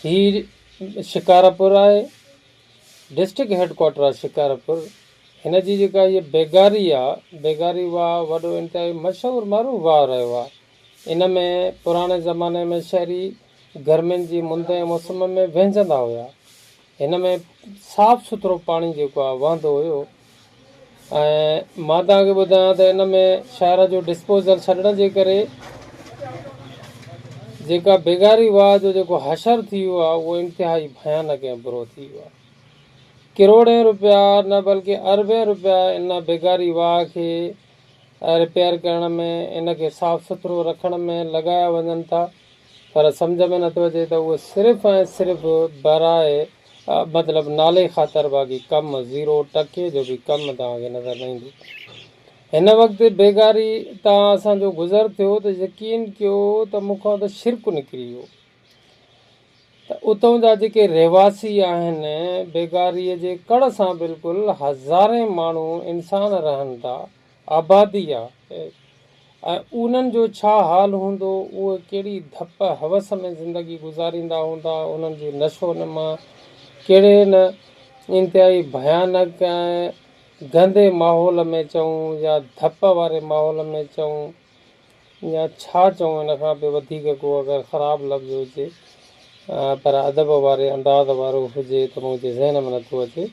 هي شڪارپور آهي، district head quarter آهي شڪارپور. هن جي جيڪا هيء بيگاري آهي، بيگاري واهه وڏو انتهائي مشهور معروف واهه رهيو آهي. ان ۾ پراڻي زماني ۾ شهري گرمين جي مند ۽ موسم ۾ وهنجندا هيا. هن ۾ صاف سٿرو پاڻي جيڪو آهي وهندو هيو. ۽ مان توهان کي ٻڌايان ته ان ۾ شهر جو ڊسپوزل ڇڏڻ جي ڪري جيڪا بيگاري واهه جو جيڪو حشر ٿي ويو آهي اهو انتهائي ڀيانڪ ۽ برو ٿي ويو آهي. ڪروڙين روپيا نه بلڪه اربين روپيا ان بيگاري واهه کي رپيئر ڪرڻ ۾ ان کي صاف سٿرو رکڻ ۾ لڳايا وڃن ٿا پر سمجهه ۾ نٿو اچي ته اهو صرف ۽ صرف براء مطلب نالي خاطر باقي ڪم زيرو ٽڪي جو به ڪم توهان کي نظر نه ايندو. هن وقت بيگاري تان اسان جو گذر ٿيو ته يقين ڪيو ته مون کان ته شرڪ نڪري ويو ته اتون جا جيڪي رهواسي آهن بيگاري جي ڪڙ سان بلڪل هزارين ماڻهو انسان رهن ٿا آبادي آ ۽ انهن جو ڇا حال هوندو، اهي ڪهڙي ڌپ هوس ۾ زندگي گذاريندا هوندا، انهن جي نشو نما ڪهڙي نه انتهائي ڀيانڪ ۽ گندي ماحول ۾ چئون يا ڌپ واري ماحول ۾ چئون يا ڇا چئون ان کان به وڌيڪ ڪو اگر خراب لفظ هجي پر ادب واري انداز وارو هجي ته منهنجي ذهن ۾ نٿو اچي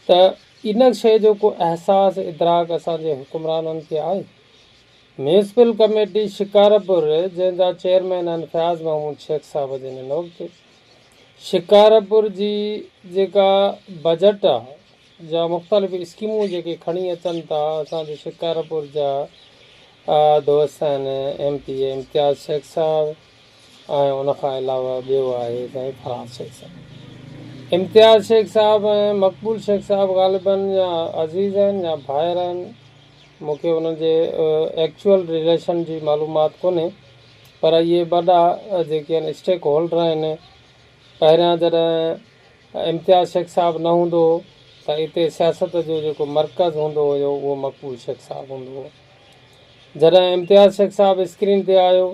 ته ان شيء جو ڪو احساس ادراڪ اسان جي حڪمرانن کي آهي؟ ميونسپل ڪميٽي شڪارپور جنهن جا چيئرمين آهن فياض محمود شيخ صاحب جن هن وقت شڪارپور جي جيڪا بجيٽ آ جا مختلف اسڪيمون جيڪي کڻي اچن ٿا اسان جي شڪارپور جا دوست آهن ايم پي اي امتياز شيخ صاحب ۽ ان کان علاوه ٻيو آهي سائين فرهاد شيخ صاحب. امتياز شيخ صاحب ۽ مقبول شيخ صاحب غالباً يا عزيز آهن يا ڀائر آهن. مون کي انهن جي ايڪچوئل رليشن جي معلومات ڪونهي پر اهي وڏا جيڪي آهن اسٽيڪ هولڊر آهن. پهريان جڏهن امتياز شيخ صاحب نه هوندو هو ته اتي سياست جو جيڪو مرڪز هوندو هيو اهو مقبول شيخ صاحب هوندو هو. جڏهن امتياز شيخ صاحب اسڪرين تي آيو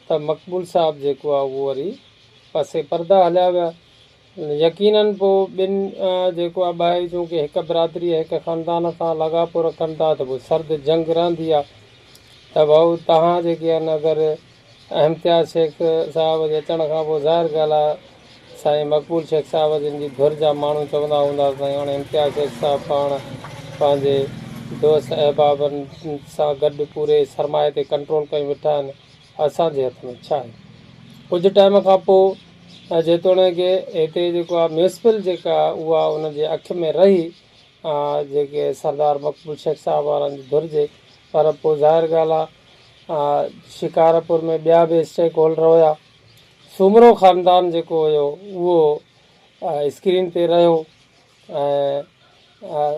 ته مقبول صاحب جيڪو آهي اهو وري پسي پرده هليا ويا. يقينن پوء ٻن جيڪو آهي ٻاهر چونڪه هڪ برادري ۽ هڪ خاندان سان لاڳاپو رکن ٿا ته پوء سرد جنگ رهندي آهي ته ڀائو توهان جيڪي آهن اگر امتياز شيخ صاحب جي اچڻ کان پوء ظاهر ڳالهه آهي سائين مقبول شيخ صاحب جن جي ڌر جا ماڻهو چوندا هوندا ته سائين هاڻي امتياز شيخ صاحب پاڻ پنهنجي دوست احبابن سان گڏ پوري سرمائي تي ڪنٽرول ڪيون ويٺا آهن اسان جي هٿ ۾ ڇا آهي ڪجهه ٽائيم کان پوء جيتوڻيڪ هتي جيڪو آهي ميونسپل جيڪا اها ان جي اک ۾ رهي جيڪي سردار مقبول شيخ صاحب وارن جي ڌر جي پر پوء ظاهر ڳالهه آهي شڪارپور ۾ ٻيا به اسٽيڪ هولڊر هيا سومرو خاندان جيڪو هيو اهو اسڪرين تي رهيو ۽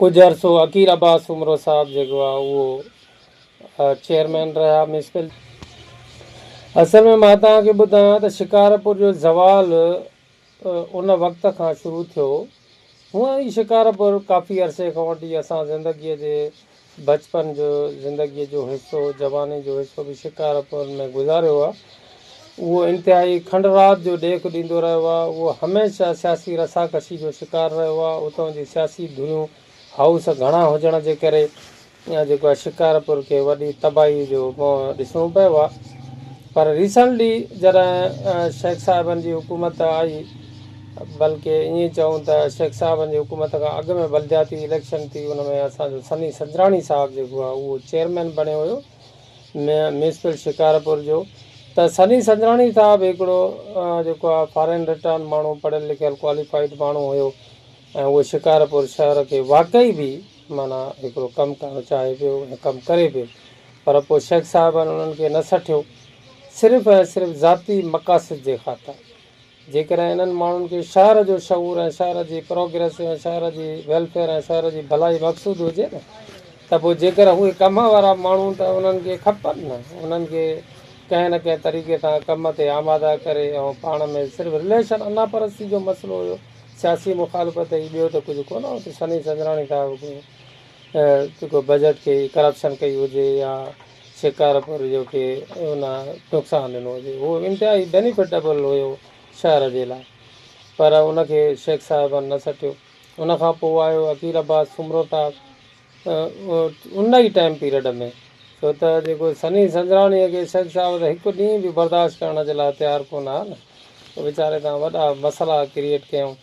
ڪجهه عرصو عقيل عباس سومرو صاحب جيڪو آهي اهو چيئرمين رهيا ميونسپل. اصل ۾ مان توهان کي ٻڌايان ته شڪارپور جو زوال ان وقت کان شروع ٿيو. هونئن ئي شڪارپور ڪافي عرصي کان وٺي اسان زندگيء جي بچپن جو زندگيء جو حصو، جواني جو حصو به شڪارپور ۾ گذاريو آهي. اهو انتهائي کنڊرات جو ڏيک ڏيندو رهيو آهي. اهو هميشه سياسي رساڪشي جو شڪار رهيو آهي. اتان جي سياسي ڌريون هائوس گهڻا هجڻ جي ڪري يا جيڪو آهي شڪارپور کي وڏي تباهي جو منهن ڏسڻو پيو آهي پر ريسنٽلي جڏهن شيخ صاحبن جي حڪومت آئي بلڪه ائين چئون ته شيخ صاحبن جي حڪومت کان اڳ ۾ بلدياتي اليڪشن ٿي ان ۾ اسان جو سني سنجراڻي صاحب جيڪو آهي اهو چيئرمين بڻيو هيو ميونسپل شڪارپور جو ته سني سنجراڻي صاحب هڪڙو جيڪو آهي فارين رٽرن ماڻهو پڙهيل لکيل ڪواليفائيڊ ماڻهو هيو ۽ اهو شڪارپور شهر کي واقعي به معنيٰ هڪڙو ڪم ڪرڻ چاهي پيو ۽ ڪم ڪري پيو پر پوء شيخ صاحبن انهن کي نه سٺيو صرف ۽ صرف ذاتي مقاصد جي خاطر. جيڪڏهن انهن ماڻهن کي شهر جو شعور ۽ شهر جي پروگريس ۽ شهر جي ويلفيئر ۽ شهر جي ڀلائي مقصود هجي نه ته پوء جيڪر اهي ڪم وارا ماڻهو ته انهن کي کپن نه انهن کي ڪنهن نه ڪنهن طريقي سان ڪم تي آماده ڪري ۽ پاڻ ۾ صرف رليشن انا پرستي جو مسئلو هيو. سياسي مخالفت هئي ٻيو ته ڪجهه ڪونه هو ته سني سنجراڻي صاحب ڪو جيڪو بجيٽ کي ڪرپشن ڪئي هجي يا شڪارپور جو کي ان نقصان ڏنو هجي. اهو انتهائي بينيفٽيبل هيو شهر جي لاء پر ان کي شيخ صاحبن نه سٽيو. ان کان پوء آيو عقيل عباس سومرو صاحب ان ئي ٽائيم پيريڊ ۾ ڇو ته جيڪو سني سنجراڻيء کي شيخ صاحب ته هڪ ڏينهن به برداشت ڪرڻ جي لاء تيار ڪونه ها نه. ويچاري تان وڏا مسئلا ڪريئيٽ ڪيائون.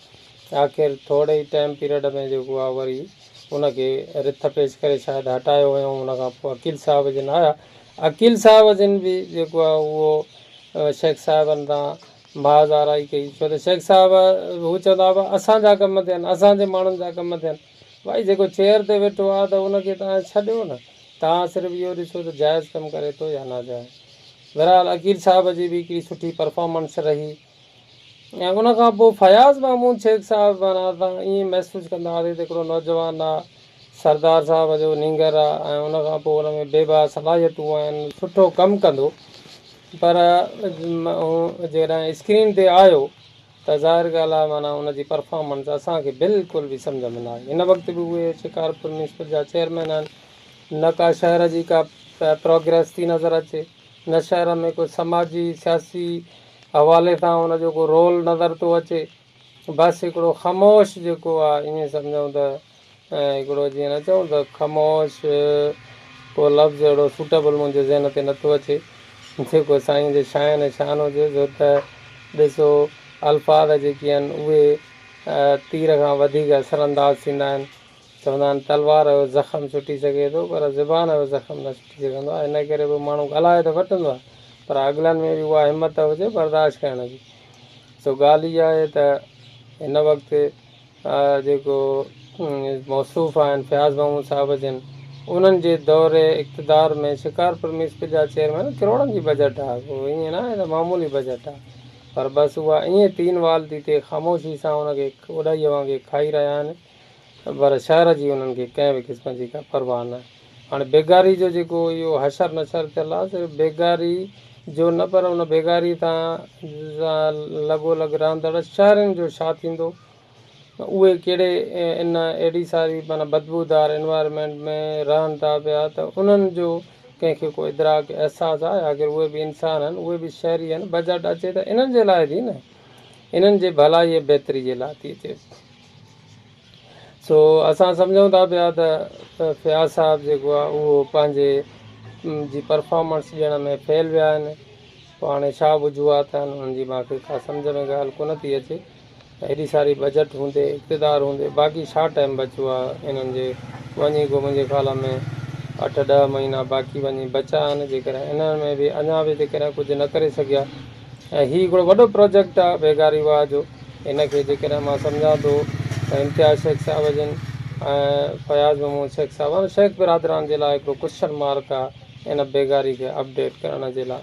آخر ٿوري ئي ٽائيم پيريڊ ۾ جيڪو آ وري ان کي رٿ پيش ڪري شايد هٽايو هيائون. ان کان پوء عقيل صاحب جن آيا. عقيل صاحب جن به جيڪو آ اهو شيخ صاحبن تان محاذ آرائي ڪئي. ڇو ته شيخ صاحب هو چوندا هئا اسان جا ڪم ٿين، اسان جي ماڻهن جا ڪم ٿين. ڀائي جيڪو چيئر تي ويٺو آ ته ان کي توهان ڇڏيو نه. توهان صرف اهو ڏسو ته جائز ڪم ڪري ٿو يا ناجائز. بهرحال عقيل صاحب جي به هڪڙي سٺي پرفارمنس رهي ۽ ان کان پوء فياض محمود شيخ صاحب معنيٰ اسان ائين محسوس ڪندا هئاسين ته هڪڙو نوجوان آ سردار صاحب جو نينگر آ ۽ ان کان پوء ان ۾ بي بها صلاحيتون آهن سٺو ڪم ڪندو پر جڏهن اسڪرين تي آيو ته ظاهر ڳالهه آ معنيٰ ان جي پرفارمنس اسان کي بلڪل به سمجهه ۾ نه آئي هن وقت به اهي شڪارپور ميونسپل جا چيئرمين آهن نه ڪا شهر جي ڪا پروگريس ٿي نظر اچي، نه شهر ۾ ڪو سماجي سياسي حوالي سان ان جو ڪو رول نظر ٿو اچي. بس هڪڙو خاموش جيڪو آ ائين سمجهون ته هڪڙو جيئن نه چئون ته خاموش ڪو لفظ اهڙو سوٽيبل منهنجي ذهن تي نٿو اچي جيڪو سائين جي شاين ۽ شان هجي ڇو ته ڏسو الفاظ جيڪي آهن اهي تير کان وڌيڪ اثرانداز ٿيندا آهن. چوندا آهن تلوار جو زخم ڇٽي سگهي ٿو پر زبان جو زخم نه ڇٽي سگهندو آهي ان ڪري به ماڻهو ڳالهائي ته وٺندو آهي پر اڳلن ۾ به اها همت هجي برداشت ڪرڻ جي سو ڳالهه اها آهي ته هن وقت جيڪو موصوف آهن فياض محمود صاحب جن انهن جي دور اقتدار ۾ شڪارپور ميونسپل جا چيئرمين ڪروڙن جي بجيٽ آهي ڪو ائين نه آهي ته معمولي بجيٽ آهي پر بس اها ائين تين وال ٿي ٿئي خاموشي سان ان کي اڏائي وانگي کائي رهيا آهن پر شهر جي انهن کي ڪنهن به قسم جي ڪا پرواهه ناهي. هاڻي بيگاري جو جيڪو اهو حشر نشر ٿيل آهي صرف بيگاري جو نه پر ان بيگاري سان لڳو لڳ رهندڙ شهرين جو ڇا ٿيندو اهي ڪهڙي ان اهڙي ساري معنيٰ بدبودار انوائرمينٽ ۾ رهن ٿا پيا ته انهن جو ڪنهن کي ڪو ادراڪ احساس آهي آخر اهي به انسان آهن اهي به شهري آهن بجيٽ اچي ته انهن جي لاء ٿي نه انهن جي ڀلائي ۽ بهتري جي لاء ٿي اچي. سو اسان سمجهون ٿا پيا ته فياض صاحب جيڪو آهي اهو پنهنجي جي پرفارمنس ڏيڻ ۾ فيل ويا آهن پوء هاڻي ڇا وجوهات آهن انهن جي مانکي ڪا سمجهه ۾ ڳالهه ڪونه ٿي اچي هيڏي ساري بجيٽ هوندي اقتدار هوندي باقي ڇا ٽائيم بچيو آهي انهن جي وڃي ڪو منهنجي خيال ۾ اٺ ڏهه مهينا باقي وڃي بچا آهن جيڪڏهن انهن ۾ به اڃا به جيڪڏهن ڪجهه نه ڪري سگهيا ۽ هي هڪڙو وڏو پروجيڪٽ آهي بيگاري واهه جو ان کي جيڪڏهن مان سمجهان ٿو ته امتياز شيخ صاحب جن ۽ فياض محمود شيخ صاحب ۽ شيخ برادران جي لاء هڪڙو ڪوشچن مارڪ آهي ان بيگاري کي اپڊيٽ ڪرڻ جي لاء.